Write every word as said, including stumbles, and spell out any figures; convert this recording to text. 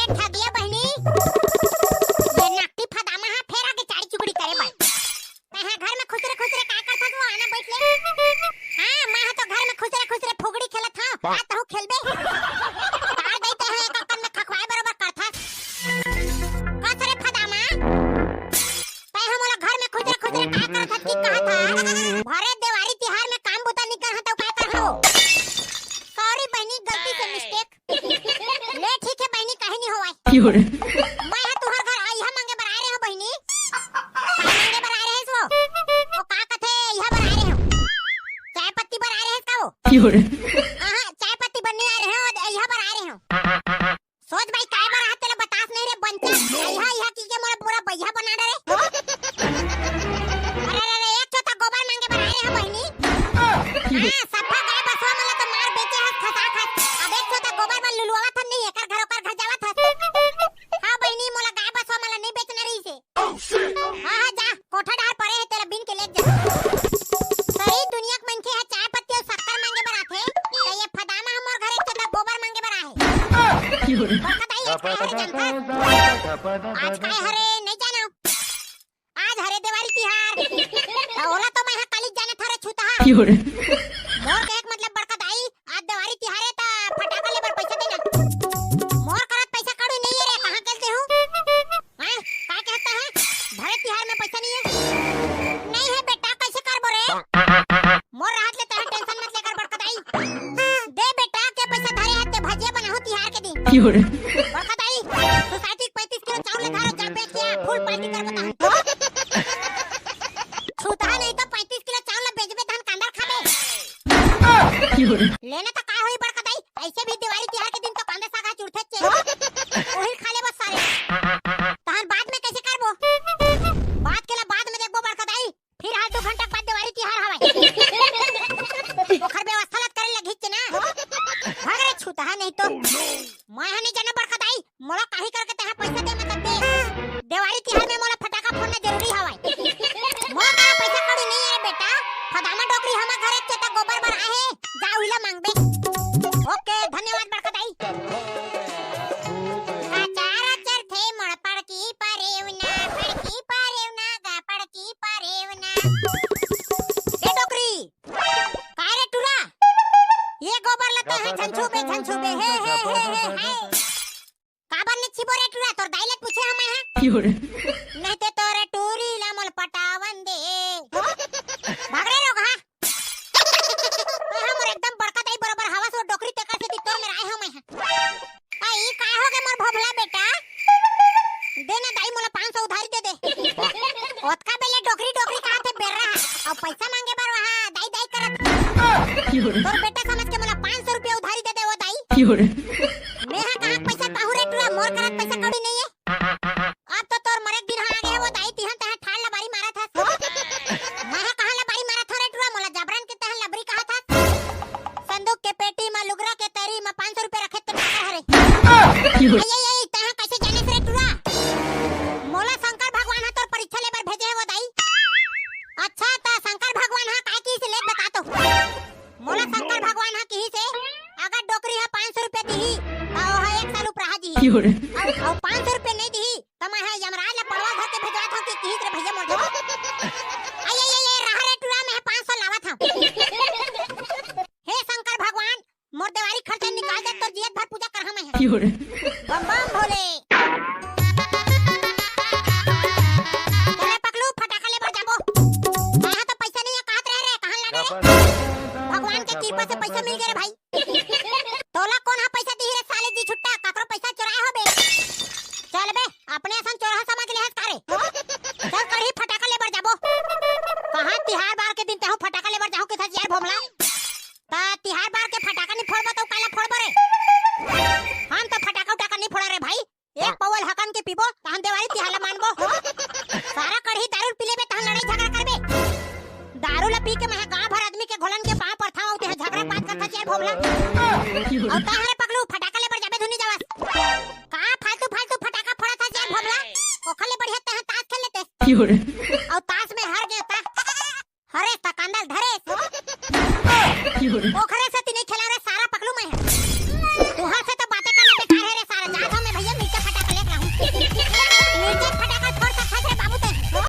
ठगिया बहिनी, ये नकटी फदामा हा फेर आगे चाड़ी चुगड़ी करे बर। तैं हा घर में खुसरे खुसरे का करथस वो, आना बैठ ले। हाँ, मैं हा तो घर में खुसरे खुसरे फुगड़ी खेलत हँव, आ तहूँ खेलबे। तार दई तैं हा एक अक्कन में खखवाए बरोबर करथस। कस रे फदामा, तैं हा मोला घर में खुसरे खुसरे का करथस कि कहत हा? भरे देवारी तिहार में काम बुता नइ करहूँ तौ का करहूँ? Sorry बहिनी, गलती से mistake। ले ठीक हे बहिनी, कहीं नहीं होवय। मैं हा तुहर घर आ, इहा मांगे बर आए रहे हँव बहिनी। का मांगे बर आए रहेस वो? वो का कथे, इहा बर आए रहे हँव। चाय पत्ती बर आए रहेस का वो? हाँ, चाय पत्ती बर नइ आए रहे हँव, इहा बर आए रहे हँव। सोच भाई, काय बर आए हस तेला बतास नहीं रे बंचा। इहा, इहा की के मोला पूरा बइहा बना डरे। अरे, अरे, अरे, एक छोटा गोबर मांगे बर आए रहे हँव बहिनी। हाँ, सफा गाय बसवा मन ला तो मार बेचे हस, खसा खस। अब एक छोटा गोबर मन लुलुआवत हस नहीं, एकर घर ओकर घर जावत हस। हाँ बहिनी, मोला गाय बसवा मन ला नहीं बेचना रहिसे। हाँ, हाँ, जा, कोठा डार परे हे, तेला बीन के लेग जा। सही दुनिया के मनखे हा चाय पत्ती अउ शक्कर मांगे बर आथे, त ये फदामा हा मोर घरे एक छोटा गोबर मांगे बर आए हे। बड़का दाई, आज काय हरे जानथस? आज काय हरे, नहीं जानव। आज हरे देवारी तिहार। त ओला तो मैं हा काली जानत हँव रे छुतहा। मोर कहे के मतलब बड़का दाई, आज देवारी तिहार हे त फटाका ले बर पैसा देना। मोर करत पैसा कौड़ी नहीं हे रे, कहाँ के देहूँ? हाँ, का कहत हस? भरे तिहार में पैसा नहीं हे? नहीं हे बेटा, कैसे करबो रे? मोर रहत ले तैं हा tension मत ले कर बड़का दाई। दे बेटा, के पैसा धरे हस ते भजिया बनाहूँ तिहार के दिन। बड़का दाई, society के पैंतीस किलो चाउर ला धर जा, बेच के full party करबो तहन। छुतहा नहीं तो पैंतीस किलो चाउर ला बेचबे तहन कांदा ल खाबे। लेना तो का होही बड़का दाई, ऐसे भी देवारी तिहार के दिन तो कांदा साग हा चुरथे चे। ओहिल खा लेबो सारे। तहन बाद में कैसे करबो? बाद के ला बाद में देखबो बड़का दाई। फिर आज दू घंटा के बाद देवारी तिहार हवय। ओखर व्यवस्था ला करे लगही चे ना। भाग रे छुतहा नहीं तो। मैं हा नहीं जानव बड़का दाई, मोला काही करके तैं हा पैसा दे, मतलब दे। देवारी तिहार में मोला फटाका फोड़ना जरूरी हवय। मोर करा पैसा कौड़ी नहीं हे रे बेटा। फदामा डोकरी हमर घरे चेता गोबर बर आहे, जा उहिला मांगबे। OK, धन्यवाद बड़का दाई। अचार अचार थे मोर पड़की परेवना, पड़की परेवना गा, पड़की परेवना। ए डोकरी, काय रे टुरा? ये गोबर ला तैं हा झन छूबे, झन छूबे, हे, हे, हे, हे, हे। काबर नहीं छिबो रे टुरा, तोर दाई ले पूछे हँव मैं हा। नहीं ते तोरे टूरी ला मोला पटावन दे। भाग रे रोगहा। तैं हा मोर एकदम बड़का दाई बरोबर हवस वो डोकरी, तेकर सेती तोर मेर आए हँव मैं हा। आ, ई का होगे मोर भोभला बेटा? दे ना दाई, मोला पाँच सौ उधारी दे दे। ओतका बेले डोकरी डोकरी काहथे बेर्रा हा। अउ पैसा मांगे बर वहाँ दाई दाई करत। तोर बेटा समझ के मोला पाँच सौ रुपया उधारी दे दे वो दाई। मैं हा कहाँ पैसा पाहूँ रे टुरा, मोर करा पैसा कौड़ी नहीं हे। अब तो तोर मरे के दिन हा आगे हे वो दाई, तिहन तैं हा ठाड़ लबारी मारत हस। मैं हा कहाँ लबारी मारत हँव रे टुरा, मोला जबरन के तैं हा लबरी कहत हस। संदूक के पेटी म, लुगरा के तरी म पाँच सौ रुपया रखे ते काकर हरे। अई, अई, अई, तैं हा कैसे जानेस रे टुरा? मोला शंकर भगवान हा तोर परीक्षा लेबर भेजे हे वो दाई। अच्छा, त शंकर भगवान हा काय किहिस ले बता तो। मोला शंकर भगवान हा किहिस हे, अगर डोकरी हा पाँच सौ रुपया दिही, त ओहा एक साल उपराहा जिही। अउ, अउ पाँच सौ रुपया नहीं दिही, त मैं हा यमराज ला पड़वा धर के भेजवात हँव कि किहिस रे भैया मोर जगह। अई, अई, अई, अई, रहा रे टुरा, मैं हा पाँच सौ लावत हँव। हे शंकर भगवान, मोर देवारी खर्चा निकाल दे, तोर जियत भर पूजा करहूँ मैं हा। बम बम भोले। चले पकलू, फटाका ले बर जाबो। मैं हा तो पैसा नहीं हे, कहत रहे रे, कहाँ लाने रे? भगवान के कृपा से पैसा मिल गे रे भाई। तोला कोन हा पैसा दिही रे साले जी छुट्टा, ककरो पैसा चोराए होबे। चल बे, अपने असन चोरहा समझ ले हस का रे? चल कढ़ी फटाका ले बर जाबो। कहाँ तिहार बार के दिन तेहू फटाका ले बर जाहू किथस यार भोभला? त तिहार बार के फटाका नहीं फोड़बो त काला फोड़बो रे? हम तो फटाका उटाका नहीं फोड़ा रे भाई। एक पौवा ल हकन के पीबो, तहन देवारी तिहार ला मानबो। सारा कढ़ी दारू ल पी लेबे, तहन लड़ाई झगड़ा करबे। दारू ला पी के मैं हा गांव भर आदमी के घोलन के पाँव परथंव, अउ तेहा झगड़ा बात करथस यार भोभला। अउ तैं हरे पगलू, फटाका ले बर जाबे धुन नइ जावस। का फालतू फालतू फटाका फोड़त हस यार भोभला? ओखर ले बढ़िया तैं हा ताश खेल लेते। अउ ताश में हार गे त हरेस त कांदा ल धरेस। ओखर